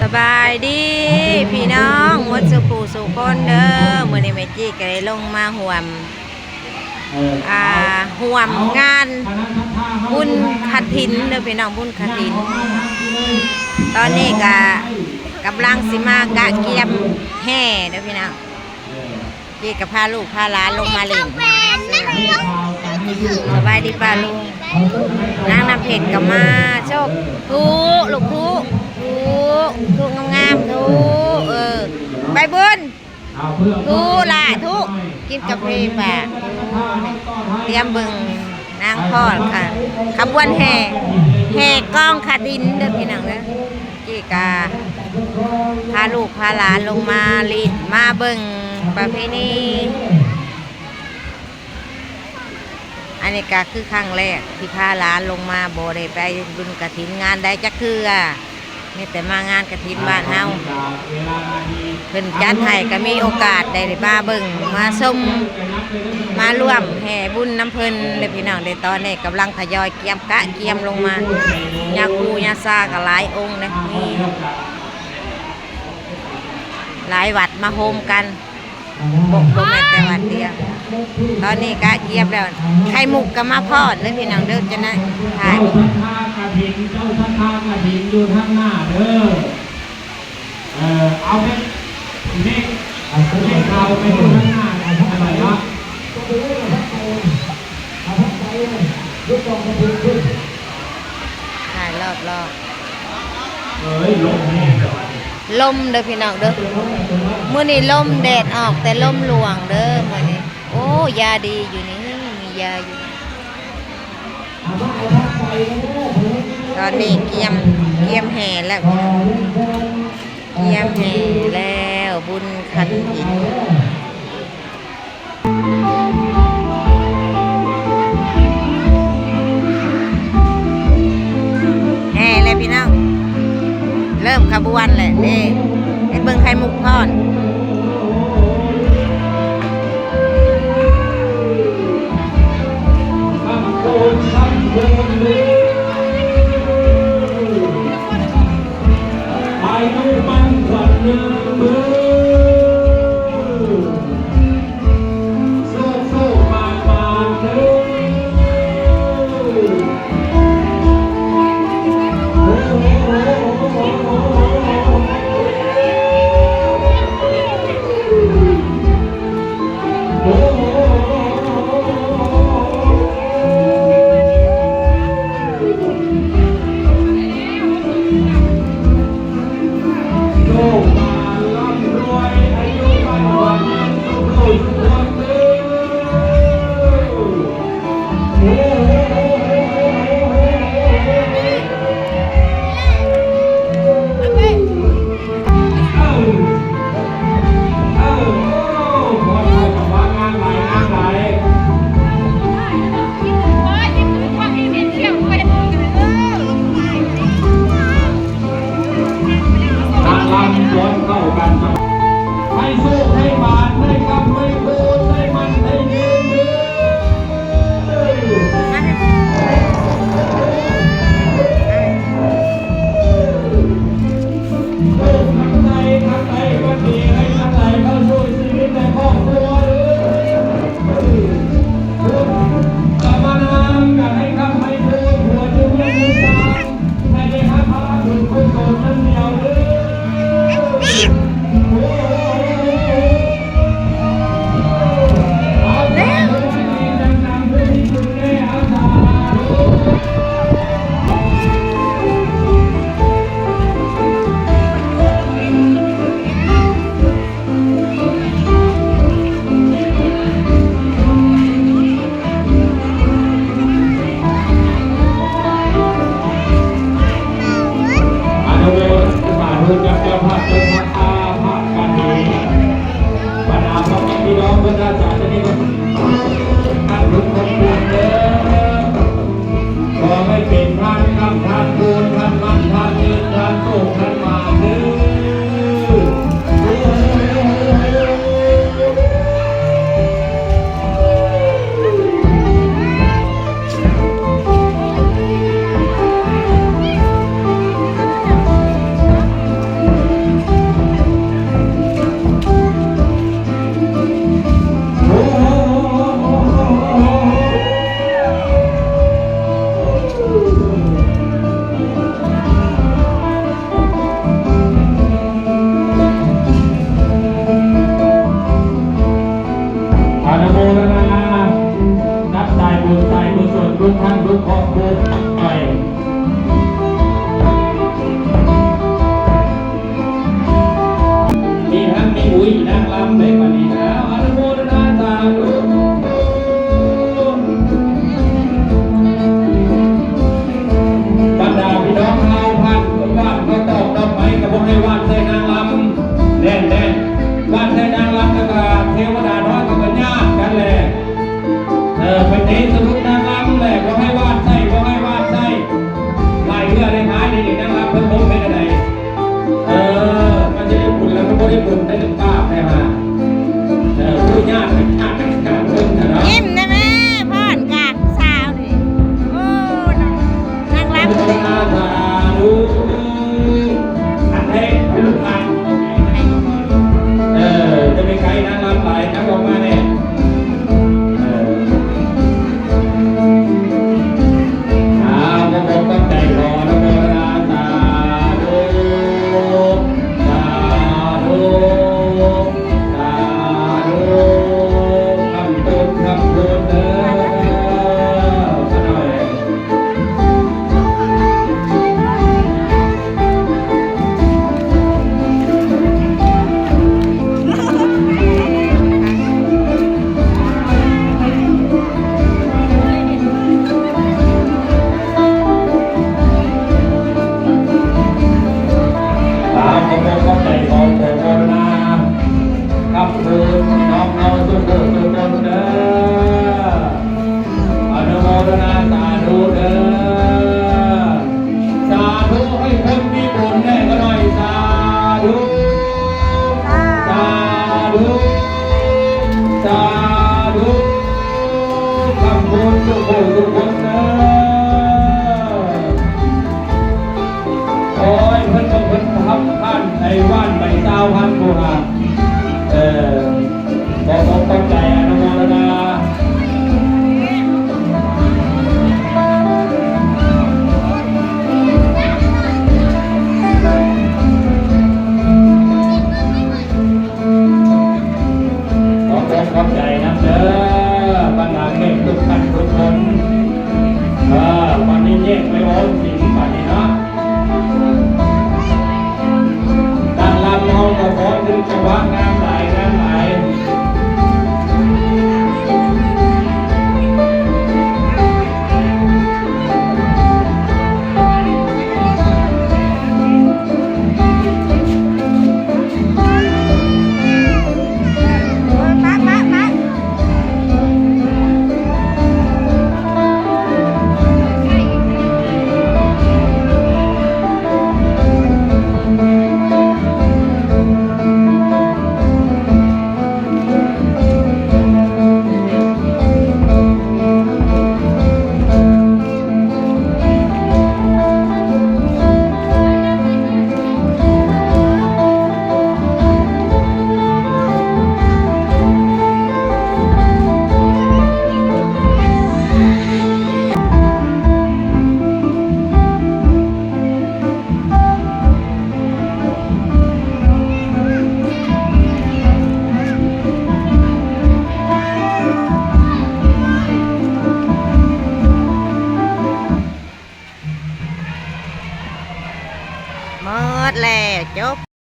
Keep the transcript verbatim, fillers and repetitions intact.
สบายดีพี่น้องหมดสู่ผู้สู่คนเด้อ มื้อนี้แม่จี้ก็ได้ลงมาร่วม อ่า ร่วมงานบุญกฐินเด้อพี่น้อง บุญกฐิน ตอนนี้ก็กำลังสิมากะเกียมแห่เด้อพี่น้อง เจ๊ก็พาลูกพาหลานลงมาเล่น สบายดีป้าลุง นางน้ำเพชรก็มาโชค ทุ ลูกทุ ทุ ทุ งามๆ ทุ เออ ใบบุญ ทุ ล่ะทุ กินกาแฟป่ะ เตรียมเบิ่งนางพรค่ะ ขบวนแห่ แห่กองกฐินเด้อพี่น้องเด้อ เจ๊ก็พาลูกพาหลานลงมาเล่นมาเบิ่งประเพณี อันนี้ก็คือครั้งแรกที่พาหลานลงมา บ่ได้ไปบุญกฐินงานใดจักเทื่อ มีแต่มางานกฐินบ้านเฮา เพิ่นจัดให้ก็มีโอกาสได้มาเบิ่งมาชม มาร่วมแห่บุญนำเพิ่นเด้อพี่น้องเด้อ ตอนนี้กำลังทยอยเกียมกะเกียมลงมา ญาคูญาซาก็หลายองค์นะ มีหลายวัดมาโฮมกัน บ่ บ่แม่นแต่วัดเดียว ตอนนี้กะเกียมแล้ว ไข่มุกก็มาพร้อมเด้อพี่น้องเด้อ จะนะถ่าย เจ้าศรัทธากฐิน เจ้าศรัทธากฐินอยู่ทางหน้าเด้อ เอ่อ เอาเมฆ เมฆ เมฆขาวไปดูข้างหน้า อะไรวะ ถ่ายรอบๆ เอ้ย ลมแห้ง ลมเด้อพี่น้องเด้อ มื้อนี้ลมแดดออกแต่ลมหลวงเด้อมื้อนี้ โอ้ ยาดีอยู่นี่ มียาอยู่ ตอนนี้เกียม เกียมแห่แล้วพี่น้อง เกียมแห่แล้วบุญกฐิน แห่เลยพี่น้อง เริ่มขบวนเลยเด้ ให้เบิ่งไข่มุกพร้อม อายุมั่นขวัญยืนเด้อ โชคโชคมานมานเด้อ นางรำย้อนเข้ากัน ให้โชคให้หมาน ให้ร่ำให้รวย ให้มั่นให้ยืนเด้อ โชคทั้งในทั้งในก็ดี ให้ทั้งหลายเข้าสู่ชีวิตในครอบครัวเด้อ กลับมานานก็ให้ร่ำให้รวย ผัวจะเมียมีตา อนุโมทนาสาธุกับเจ้าภาพเจ้าภาพพระกันนี้ บรรดาพ่อแม่พี่น้องเพื่อนอาจารย์ที่นี่ก็ท่านทุกคนเด้อ ขอให้เป็นท่านคำท่านคูณท่านมั่นท่านยืนท่านโชคท่านมาเด้อ อนุโมทนาสาธุ ต่อไปก็บ่ให้วาดใส่นางรำแน่นๆ วาดใส่นางรำแล้วก็เทวดาน้อยก็เป็นญาติกันแหละ เออ ไปตีสนุกนางรำแหละ บ่ให้วาดใส่ บ่ให้วาดใส่ หลายเทื่อได้หายนี่ นางรำเพิ่นบ่เป็นอะไร เออ มันจะได้บุญแล้วมันบ่ได้บุญได้หนึ่งบาปเลยฮะ เออ ผู้ญาติเป็นญาติกันเพิ่นนะเนาะ ยิ้มได้ไหม พ่อนกากสาวนี่ โอ้ นางรำ สาธุ อันนี้เป็นลูกหลาน เออ จะไปไกลนางรำหลายครั้งออกมาเนี่ย เออ อ้าว ขอบคุณขอบใจขออนุโมทนา สาธุ สาธุ สาธุ คำพูดคำพูดเด้อ ขอหน่อย ตามขบวนเข้าใจของโมโมนาคำคืนพี่น้องเราทุกผู้ทุกคนเด้อ อนุโมทนาสาธุเด้อ สาธุให้คนมีบุญแน่ก็หน่อย สาธุ สาธุ สาธุ ขอบคุณทุกผู้ทุกคนเด้อ โอ้ย เพิ่นบอกเพิ่นทำท่านในบ้านใบเศร้าพันผู้หา เออ ขอขอบใจอนุโมทนา ขอขอบใจนะเด้อบรรดาแขกทุกท่านทุกคน เออ วันนี้แยกไปโอนสินบัดนี้เนาะ นางรำเฮาก็ขอถึงจังหวะงามหลายงามหลาย หมดแล้ว จบ